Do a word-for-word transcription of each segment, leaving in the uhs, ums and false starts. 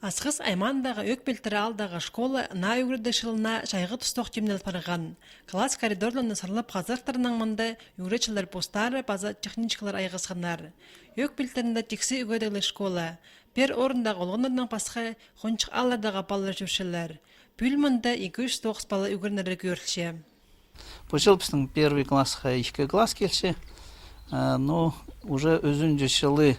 Асхыс аймаандағы Ӧӧк Пилтірі аалдағы школа наа ӱгредіг чылына чайғы тустох тимнел парған. Класс коридорларны сырлап хазартырнаң, мында ӱгретчілер постары паза техничкалар айғасханнар. Ӧӧк Пилтірінде тиксі ӱгредігліг школа. Пеер орындағы олғаннарнаң пасха хонҷых ааллардағы палалар чӧрчелер. Пӱӱл мында ікі чӱс тоғыс пала ӱгренерге кӧрілче. Пу чыл пістің первый классха ікі класс килче. Э, ну, уже ӱзінҷі чылы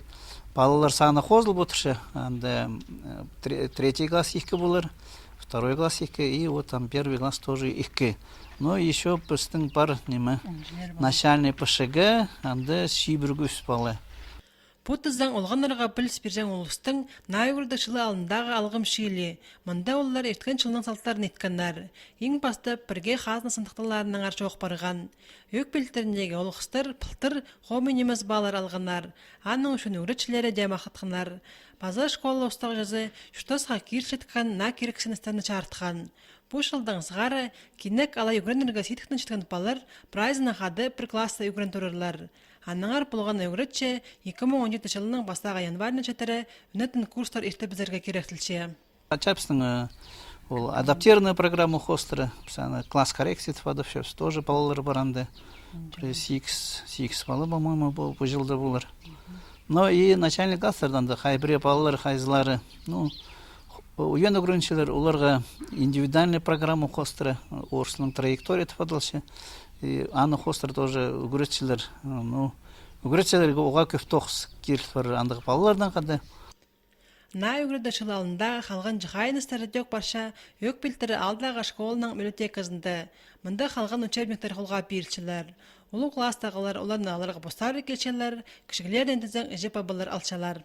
палалар саны хозылып одырча. Анда, э, тре-, третий класс ікі полар, второй класс ікі, и вот там первый класс тоже ікі. Но ещё пістің пар, ниме, начальный П Ш Г, анда чибіргі ӱс пала. Пу тізең олғаннарға піліс пирҷең улустың наа ӱгредіг чылы алнындағы алғым чыылии. Мында олар ирткен чылның салтарын иткеннер. Иң пастап пірге хазна сандыхтағларынаңар чоох парған. Ӧӧк Пилтіріндегі олғыстар пылтыр хомай нимес паллар алғаннар. Аның ӱчӱн ӱгретчілері дее махтатханнар. Паза школа устағҷызы чуртасха кирчеткен наа кирексіністерні чарытхан. Пу чылдаң сығара кинек алай ӱгренерге сидіктенчеткен палалар прайзына хада пір класста ӱгрен турарлар. Аннаңар полған ӱгретчі ікі муң он читі чылының пастағы январьына читіре ӱнетін курстар иртібізерге киректелче. Ачабыстың, э, ол адаптированный программа хоостыра, піс аны класс коррекции тіп адапчабыс, тоже палалар пар анда. Пір сигіс, сигіс пала, по-моему, пу, пу чылда полар. Но и начальный класстарда анда хай пірее палалар, хайзылары, ну, уйан ӱгренчелер, оларға индивидуальный программа хоостыра, орыснаң траектория тіп адалча. И аны хоостыра тоже ӱгретчелер. Ну, ӱгретчелерге уғаа кӧп тоғыс киріл пар андағ палаларнаң хада. Наа ӱгредіг чыл алнындағы халғанҷы хайыныстар тӧӧк парча Ӧӧк Пилтірі аалдағы школаның библиотеказында. Мында халған учебниктер холға пирілчелер. Улуғ класстағылар оларны аларға постары килчелер, кічіглерін тізең іҷе-пабалар алчалар.